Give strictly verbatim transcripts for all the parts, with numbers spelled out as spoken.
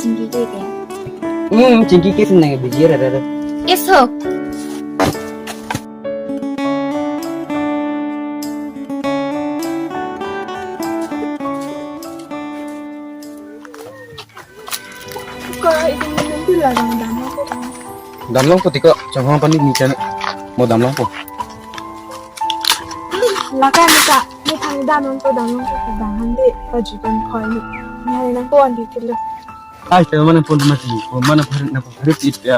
Chingki ke ke. Hmm, chingki ke sinang biji rara. Eso. Ko itu nanti lah dam dam ko. Damlong ko tiko, chonghong pani ni chana. Mo damlong ko. Laka laka, ni thang damlong ko, damlong ko, dam handi, pajukan koi ni. Ni hari nang ko andi tilo. Ai, kaya mana pon mati, pon mana pharit na pharit it ya.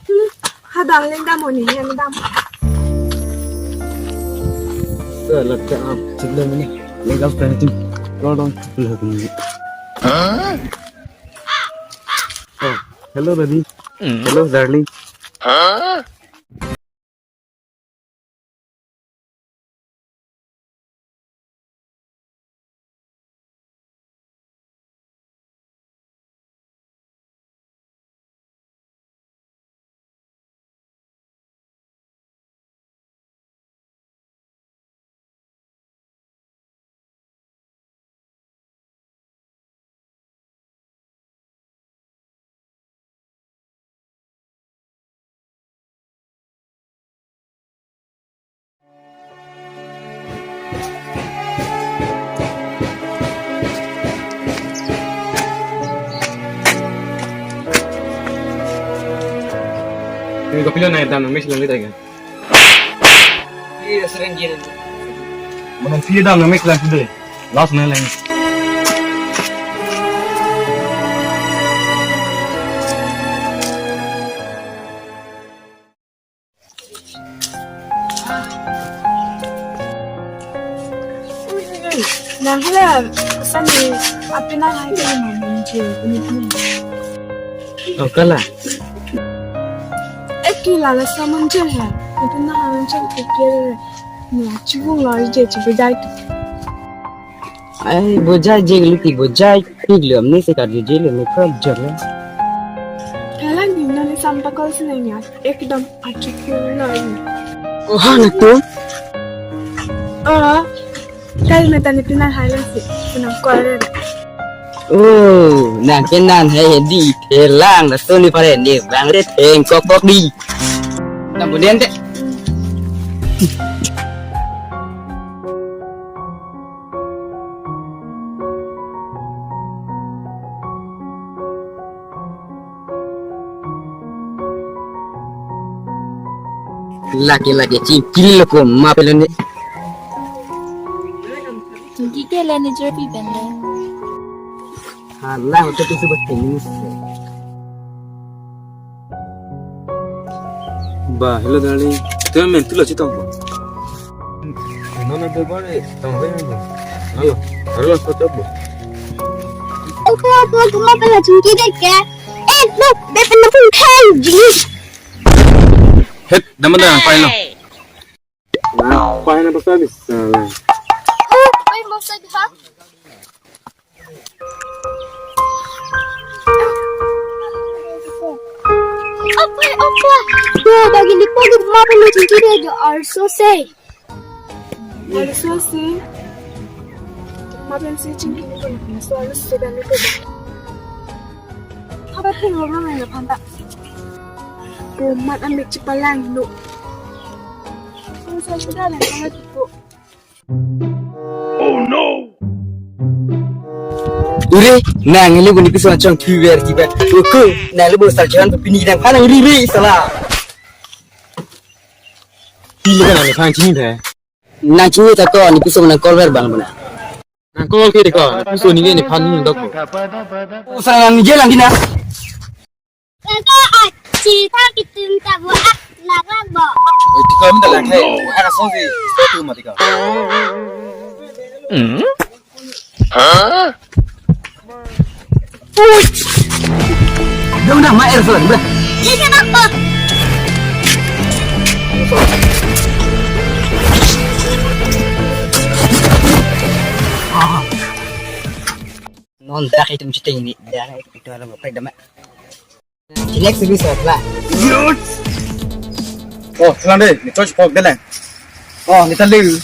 Hmm, ha dam leng dam oni, yang dam. Sa lagta aap chiklo mene, lega pehne tum lodong chiklo mene. Oh, hello, baby. Hello, darling. Ini kopi lo naik tanam, mis lagi tak? Iya, sering gini. Mana sih dah nangis lah sudah. Last na lang. Nang hala sani apina hai ke nang je ini. Oh, kala. Eki lala saman je ha. Apina hai je ke. Ni achibung lo je chibidai tu. Ai, bojai je luti bojai. Piglo amni se karju je le mukha jor le. Kalang ni nang sampa kol sinang ya. Ekdom achibung lo. Oh, ha na tu. Oh. Kali meta ni pinang hai lo si. Pinang kol re. Oh, nang kenan hai di thelang na tu ni pare ni bang re theng kok kok di. Tam buden te. Lake lake chingki lo ko ma pelo ne. Chingki ke le ne jor pi pen le. Hala hote tu subat tenis. Ba, hello darling. Te men tu lo chitong ko. No, no, de bore, tong ve mo. Hello, hello, ko to bo. Opo, opo, kuma pala chingki de ke. Eh, no, de pen pun khai jingis. Het, daman da, pailo. Paina basa bisa. Oh, paina basa ha. Apa, apa? Tuh, bagi lipo di rumah pun lucu juga aja arso se. Arso se. Mapen si chingki ni pun arso arso dan itu. Apa tuh ngomong yang depan tak? Kumat ambil cipalang nu. Kung sa sudah lang kung matipo. Oh no! Ure, nang le boni piso chong thu ver kiba. Uku, nang le bo sar jalan pini dang panang ri ri sala. Pili kan nang phan chini the. Nang chini ta ko ni piso nang call ver bang bana. Nang call ke de ko, piso ni ke ni phan ni dok. Usa nang je lang kina. Kaka achi thak itum ta bo ak larak bo. Oi, tika minta lang hai. Aka song si. Stop tu mati ka. Dong dong ma air phone, bro. Ini apa? Non dak itum chiting ni. Dak itu alam apa dama. Next episode lah. Oh, selang deh, ni coach pok deh lah. Oh, ni tali.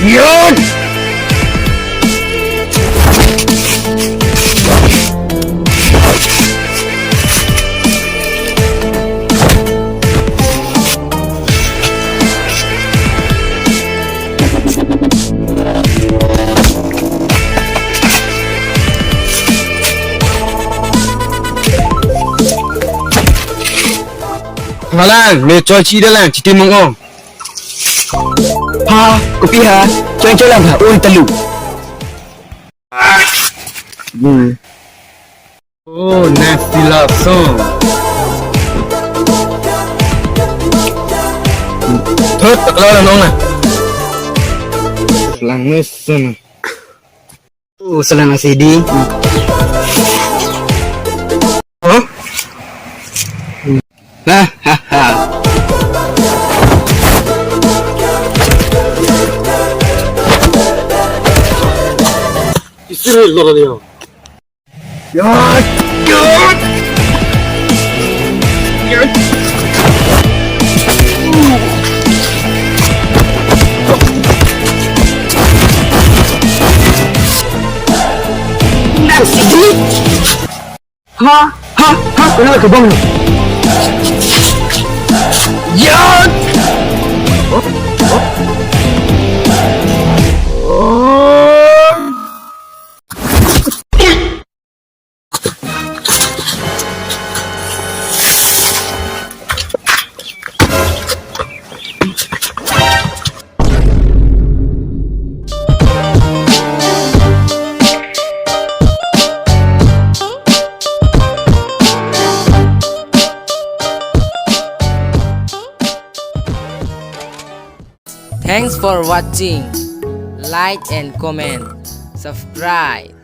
Yun! Malang, me choi chi dalang, chiti mong ong. Ha, kopi ha, choi choi lang ha, oi talu. Hmm. Oh, nasty love song. Thot, tak lo nong na. Lang mes sana. Oh, salang nang sidi. Huh? Ha, ha, ha. Isi lo dia. Ya, ya. Ha, ha, ha, kena kebang. Ya. Thanks for watching. Like and comment. Subscribe.